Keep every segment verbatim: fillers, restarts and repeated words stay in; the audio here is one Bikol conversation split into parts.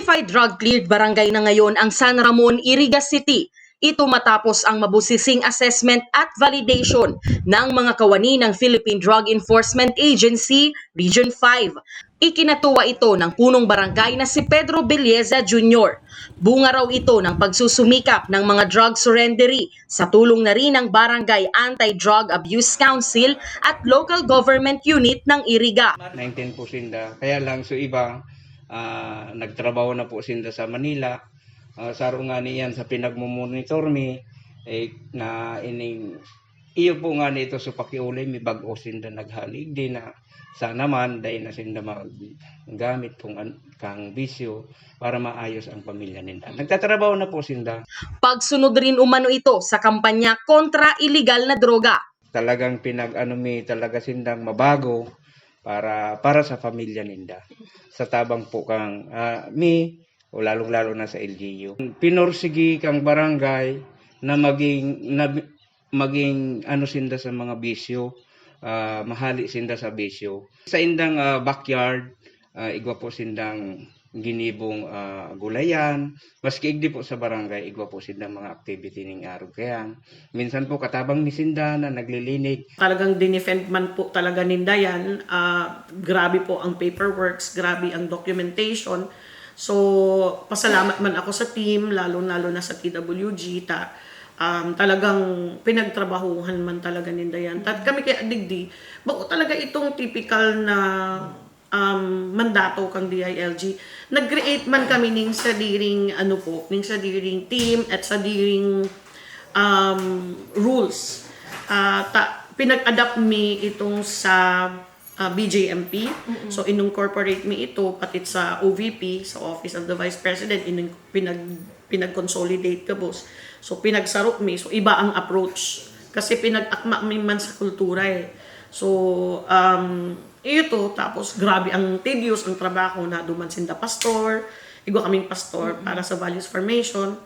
Certified drug cleared barangay na ngayon ang San Ramon, Iriga City. Ito matapos ang mabusising assessment at validation ng mga kawani ng Philippine Drug Enforcement Agency Region five. Ikinatuwa ito ng punong barangay na si Pedro Belleza Junior. Bunga raw ito ng pagsusumikap ng mga drug surrenderee sa tulong na rin ng Barangay Anti-Drug Abuse Council at Local Government Unit ng Iriga. Nineteen po sinda. Kaya lang, so iba, ah, nagtrabaho na po sinda sa Manila. Ah, saro nga niyan sa pinagmumonitor mi, eh, na ining, iyo po nga nito sa pakiulay, may bag-o sinda naghalig di na sana man, dahil na sinda maggamit kung an- kang bisyo para maayos ang pamilya ninda. Nagtatrabaho na po sinda. Pagsunod rin umano ito sa kampanya kontra iligal na droga. Talagang pinag-ano mi talaga sindang mabago para para sa pamilya ninda. Sa tabang po kang ah, mi o lalong-lalo na sa L G U. Pinursigi kang barangay na maging na, maging ano sinda sa mga bisyo, ah, mahali sinda sa bisyo. Sa indang ah, backyard, ah, igwa po sindang ginibong ah, gulayan. Maski igdi po sa barangay, igwa po sindang mga activity ning arog kayan. Minsan po katabang ni sinda na naglilinig. Talagang dinefend man po talaga ninda yan. Ah, grabe po ang paperworks, grabe ang documentation. So, pasalamat man ako sa team, lalo-lalo na sa T W G, ta, um, talagang pinagtrabahuhan man talaga ninda yan. Tat kami kaya digdi, bako talaga itong typical na um, mandato kang D I L G. Nag-create man kami ning sadiring, ano po, ning sadiring team at sadiring um, rules. Ah, ta, pinag-adapt mi itong sa ah, B J M P. So, incorporate mi ito pati sa O V P, sa Office of the Vice President, inung-, pinag, pinag-consolidate gabos. So, pinagsaro mi. So, iba ang approach. Kasi pinag-akma mi man sa kultura eh. So, um, ito, tapos grabe ang tedious ang trabaho na duman sinda pastor, igwa kaming pastor para sa values formation.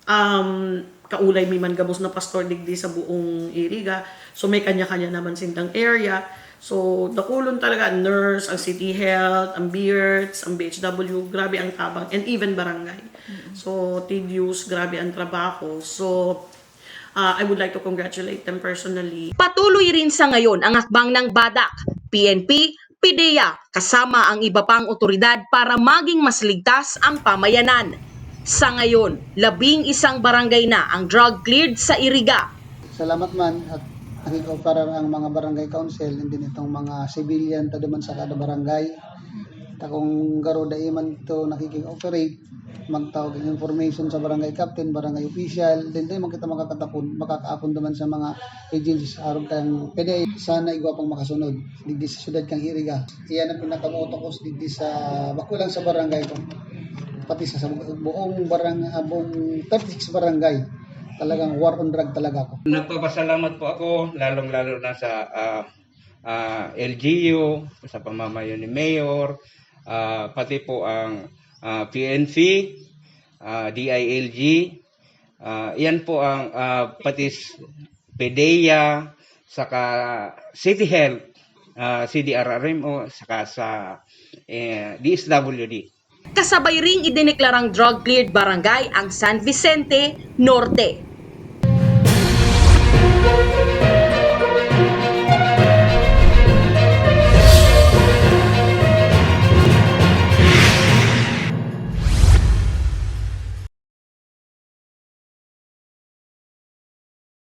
Um, kaulay mi man gabos na pastor digdi sa buong Iriga. So, may kanya-kanya naman sindang area. So, dakulon talaga, nurse, ang City Health, ang B I R T S, ang B H W, grabe ang tabang, and even barangay. So, tedious, grabe ang trabaho. So, uh, I would like to congratulate them personally. Patuloy rin sa ngayon ang hakbang ng BADAC, P N P, PDEA, kasama ang iba pang otoridad para maging mas ligtas ang pamayanan. Sa ngayon, labing isang barangay na ang drug cleared sa Iriga. Salamat man at nakikooperar ang mga barangay council, hindi nitong mga civilian ta duman sa kada barangay. Ta kung garo dai man to nakikig-operate, magtawag ng information sa barangay captain, barangay official, then dai man kita makakatapon, makakaapon duman sa mga agencies arog kang PDEA. Sana igwa pang makasunod digdi sa syudad kang Iriga. Iyan ang pinakamoto ko digdi sa, bako lang sa barangay ko, pati sa, sa buong barang-, ah, buong thirty-six barangay. Talagang war on drug talaga ako. Nagpapasalamat po ako, lalong-lalo na sa ah, ah, L G U, sa pamamayo ni Mayor, ah, pati po ang ah, P N P, ah, D I L G, ah, yan po ang ah, pati s- PDEA, saka City Health, ah, C D R R M O, saka sa eh, D S W D. Kasabay ring idineklarang drug-cleared barangay ang San Vicente Norte.